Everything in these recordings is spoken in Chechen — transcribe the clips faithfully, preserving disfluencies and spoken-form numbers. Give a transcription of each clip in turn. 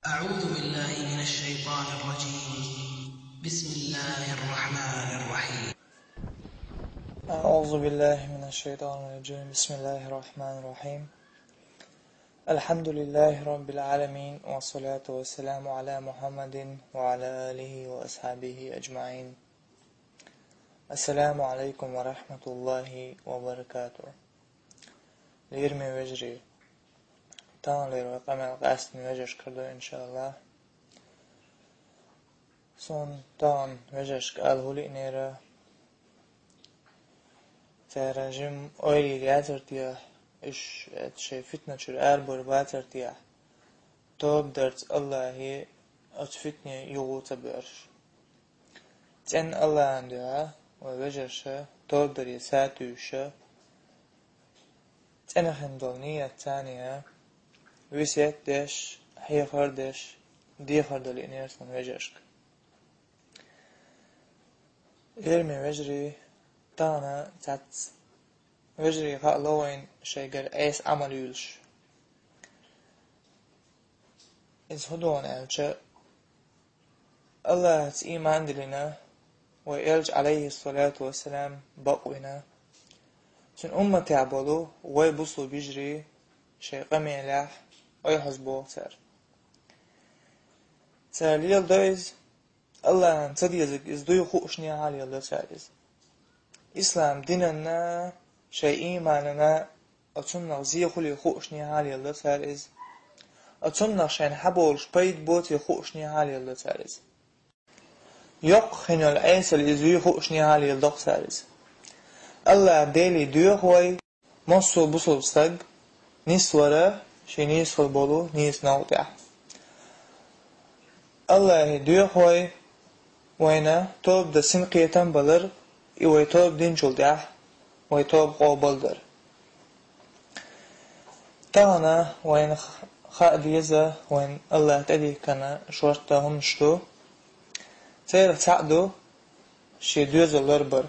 أعوذ بالله من الشيطان الرجيم. بسم الله الرحمن الرحيم. أعوذ بالله من الشيطان الرجيم. بسم الله الرحمن الرحيم. الحمد لله رب العالمين، والصلاة والسلام على محمد وعلى آله وأصحابه أجمعين. السلام عليكم ورحمة الله وبركاته. Лераме вежарий, таханлера вай къамел къаьстина вежаршка ду, иншаАллахӀ. Суна тахан вежаршка ала хӀума лиънера, цара жима ойла йийр яцар техьа, уьш шайн фитна чуьра арабовр бацар техьа, тоба дарца АллахӀе оцу фитне юху ца боьрзуш. ЦӀена АллахӀана дуьхьа вай вежарша тоба даре сатуьйсуша, цӀена хин долу нийятца а весет деш, хьехар деш, дехар дан лиънера суна вежаршка. Лераме вежарий, тахана цхьацца вежарий хаало вайна шайгара Ӏеса Ӏамал юьйлуш. Иза хӀун ду аьлча, АллахӀаца ийман диллина, вай элча, Ӏалайхиссалату вассалам, бакъвина, цуьнан умматехь болу вай бусулба йижарий шайн къамелехь ойхьазбоху цара. Цара леладо иза, АллахӀана ца дезарг иза дуй хууш нехьа леладо цара иза. Ислам динанна, шайн ийманана, оцуннах зе хуьлий хууш нехьа леладо цара иза. Оцуннах шайна хьаболуш пайда боций хууш нехьа леладо цара иза. Йоккха хин йолу Ӏесалла иза юй хууш нехьа леладо цара иза. АллахӀ Деле доьху вай, массо а бусулба стаг нисвара шен нийсхо болу нийса новкъа тӀехь. АллахӀе доьху вай, вайна тоба дан синкхетам балар, и вай тоба динчул тӀехь вай тоба къобалдар. Тахана вайна хаа деза, вайна АллахӀа тӀедихкина шортта хӀуманаш ду. Церах цхьаъ ду шен доьзал ларбар.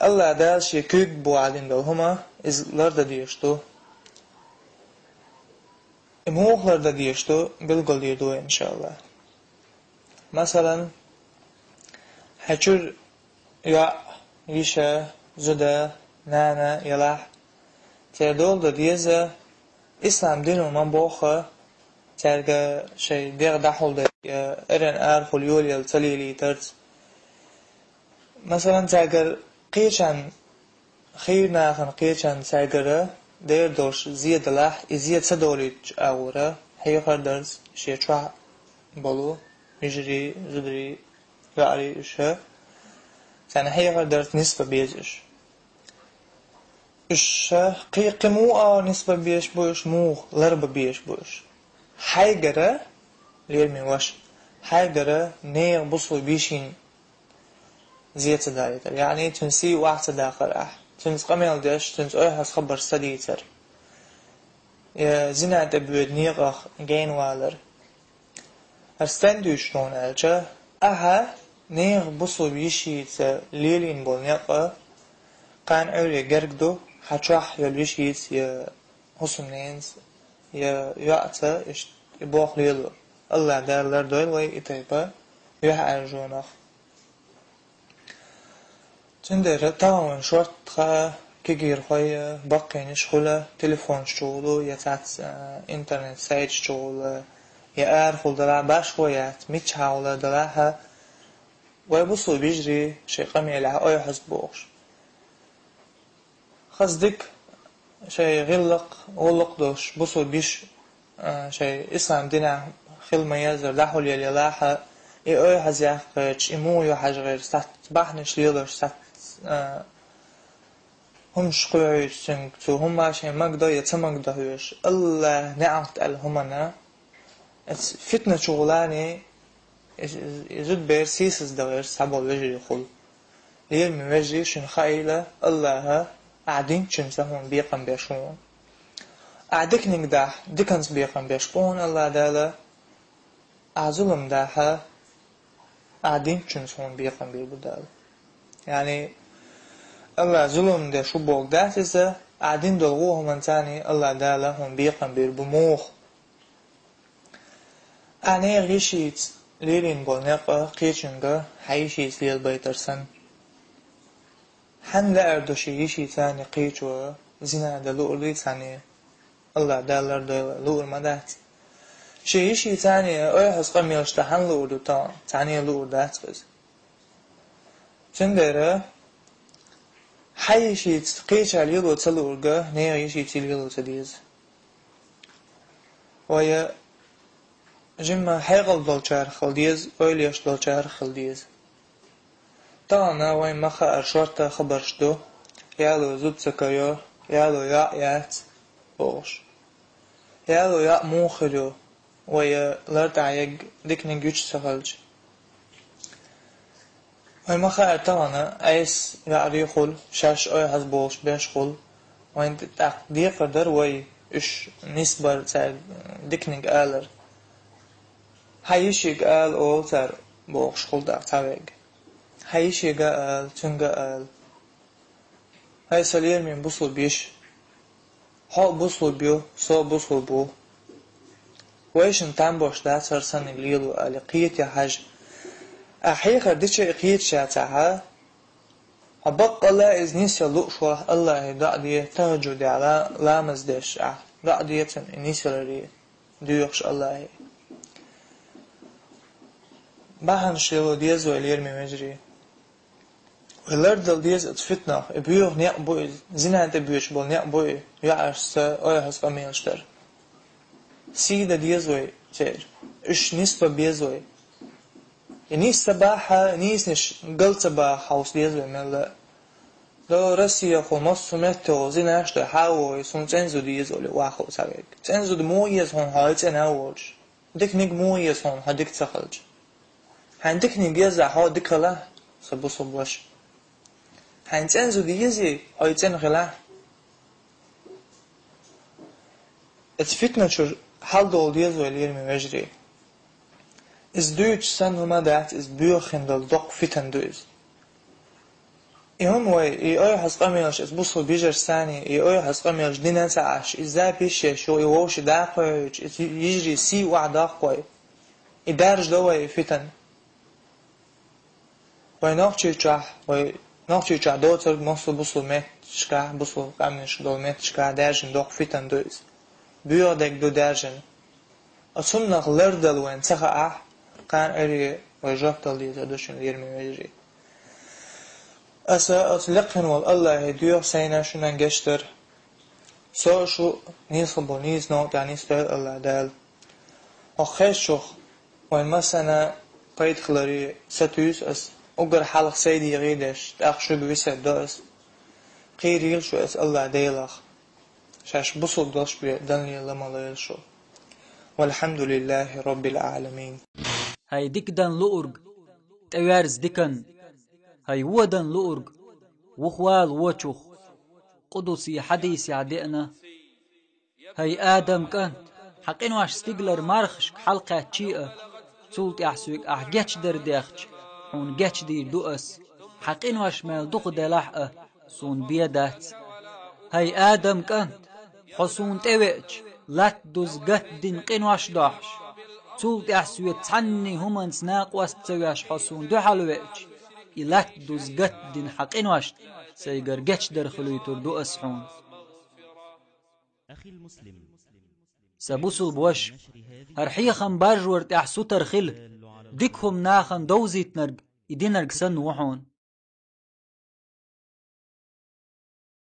АллахӀ Дала шен куьйга бохьадина долу хӀума, иза лардан дезаш ду. И муха лардан дезаш ду, билгалдийр ду вай, иншаАллахӀ. Масалан, хьайн чуьра йоӀ, йиша, зуда, нана елахь, церан дола дан деза, ислам дино ма бохху цаьрга шайн дегӀ дӀахьулдайта, я эрна арахула йолаелла ца лелийтарца. Масалан, цаьргара кхечарна, хийра нахана кхечарна цаьргара дера долуш зе далахь, и зе ца долуьйтучу агӀора хьехар дарца шен чохь болу йижарий, зударий, йоӀарий уьш, царна хьехар дарца нисбан беза уьш. Уьш кхин, кхин муха а нисбан безаш бу уьш, муха ларбан безаш бу уьш. Хьайгара, лераме ваша, хьайгара нехан бусулба йишин зе ца далийтар. Яъни, цуьнан сий охьа ца дахар ахь. Цуьнца къамел деш, цуьнца ойхьаз хабарш ца дийцар. Я зина тӀе боьду некъах генвалар. Ас стенна дуьйцуш ду хьуна аьлча, ахьа нехан бусулба йишица лелийна болу некъ кхана Ӏуьйре герга ду, хьан чохь йолу йишица я хӀусамненца, я йоӀца иштта и болх лело. АллахӀ Дала лардойла вай и тайпа юьхьӀаьржонах. Цундела тахана вайн шортта хаа, кегийрхой, баккхийнаш хуьлу, телефонаш чухула, я цхьацца, а, интернет-сайташ чухула, я арахула далахь, башхо яц, миччахьа хуьлу далахь, вай бусулба йижарий шайн къамелехь ойхьаза бохуш. Хаза дика шайн гӀиллакх, гӀуллакх долуш бусулба йиш, а, шайн ислам динехь хила ма-еззара дӀахьулъелла елахь, и ойхьаза яккхарца, и муха ю хьажа гӀерта, цхьацца бахьанаш лелош, цхьацца, а, хӀуманаш кхоьхьуьйтуш цуьнга, цо хӀумма шайн магадо я ца магадо хьоьжуш, АллахӀ неӀалт аьлла хӀуманна, оцу фитна чухуланий, и, и, и зудабер сийсаздан гӀерта цхьаболу вежарий хуьлу. Лераме вежарий, шуна хаийла, АллахӀа ахь динчуьнца хьуна бекхам беш ву хьуна. Ахь диканиг дахь, диканца бекхам беш бу хьуна АллахӀ Дала, ахь зулам дахь, ахь динчуьнца хьуна бекхам бийр бу Дала. Яъни, АллахӀ зулам деш ву бохург дац иза, ахь дина долу вон хӀуманца АллахӀ Дала хьуна бекхам бийр бу муха. Ахьа нехан йишийца лелийна болу некъ кхечуьнга хьан йишийца лелабайтар санна. Хьанна лаьара ду шен йишийца цхьаьна кхечо зина дан луур дуй цхьаьна? АллахӀ Дала лардойла, луур ма дац. Шен йишийца цхьаьна ойхьаза къамелаш дан хьанна луур ду тахана? Цхьаьна луур дац иза. Цундела хьан йишийца кхечара лело ца луург нехан йишийца лело ца деза. Вай жимма хьекъал долчарах хила деза, ойла еш долчарах хила деза. Тахана вайн ма-хаара шортта хабарш ду: яло зуда ца кхайо, яло йоӀ яц, бохуш. Яло йоӀ муха хир ю, вай лар тӀехь ерг диканиг юьтуш ца хилча? Вай ма-хаара тахана айса веӀарий хуьлу, шаьш ойхьаза болуш берш хуьлу. Вайн тӀаккха декхар дара вай уьш нисбар, цаьрга диканиг алар. Хьан йишига ала олу цара, бохуш хуьлу тӀаккха цхьаверг. Хьан йишига ала, цуьнга ала. ХӀай сан лераме бусулба йиш. Хьо а бусулба ю, со а бусулба ву. Вайшинна там беш дац хӀара санниг лело аьлла, кхетий хьажа. Ахь хьехар дича а кхеташ яцахь, хьо баккъалла иза нисъяла лууш вахь, АллахӀе доӀа де, тахӀажжудехь ла-, ламаз деш ахь, доӀа де цунна и нисъяларе, доьхуш АллахӀе. Бахьанаш лело деза вай, лераме вежарий. Вай лардала деза оцу фитнах, и боьха некъ бу иза, зина тӀе боьдуш болу некъ бу и, йоӀашца ойхьаза къамелаш дар. Сий дан деза вай церан, уьш нисбан беза вай. И нийса ца бахь, нийсанаш гал ца бахь хьовса деза вай мелла а. До Россехула массо а меттехула зинаш дай хьан а вой, суна цӀена зуда еза олий вахо цхьаверг. ЦӀена зуда муха еза хьуна хьо и цӀена а волуш? Диканиг муха еза хьуна хьо дика ца хилча? Хьайн диканиг езахь хьо дика хилахь, сан бусулба ваша. Хьайн цӀена зуда езий, хьо и цӀена хилахь? Оцу фитна чуьра хьаладовла деза вай, лераме вежарий. Иза дуьйцуш санна хӀума дац, иза боьха хиндолу доккха фитна ду иза. И хӀума вай, и ойхьаза къамелаш, иза бусулба йижарш санна, и ойхьаза къамелаш дина ца Ӏаш, иза запись еш ю, и вовши даккхойчу, иза йижарий сий охьадоккху вай. И даржадо вай и фитна. Вай Нохчийчохь, вай Нохчийчохь доцург массо а бусулба метташкахь, бусулба къаьмнашка долу метташкахь даьржина доккха фитна ду иза. Боьха дерг ду даьржина. Оцунах лардала вайна ца хаахь, кхана Ӏуьйре вай жоп дала деза ду шуна, лераме вежарий. Аса оцу лекхина волу АллахӀе доьху сайна шуна гечдар. Со а, шу а нийса болу нийса новкъа тӀехь нисдойла АллахӀ Дала. ХӀокху хезачух вайн массарна пайда хиларе сатуьйсу ас, уггар хьалха сайн дегӀе деш, тӀаккха шуьга висар до ас. Кхерийла шу ас АллахӀ Делах. Шаьш бусулба долуш бен дан лела ма лойла шу. ВалхьамдулиллахӀи Роббил Ӏаламин. ХӀай дика дан луург, тӀеверза дикан, хӀай вон дан луург, вухавала вочух. Къудсий хьадисехь деана: хӀай Адам кӀант, хьан къинош стигалара мархашка хьалакхаьччий а, цул тӀаьхьа соьга ахь гечдар дехча, хьуна гечдийр ду ас, хьан къинош мел дукха делахь а, суна бен дац. ХӀай Адам кӀант, хьо суна тӀевеача, латта дуза гатдина къинош дохьуш, цул тӀаьхьа соьца цхьанний хӀуманца накъост ца веш хьо суна дуьхьал веача, и латта дуза гатдина хьан къиношна сайгара гечдар хуьлуьйтур ду ас хьуна. Сан бусулба ваша, хӀара хьехам баржор тӀехь сутара хила, дика хӀума нахана довзийтинарг и динарг санна ву хьуна.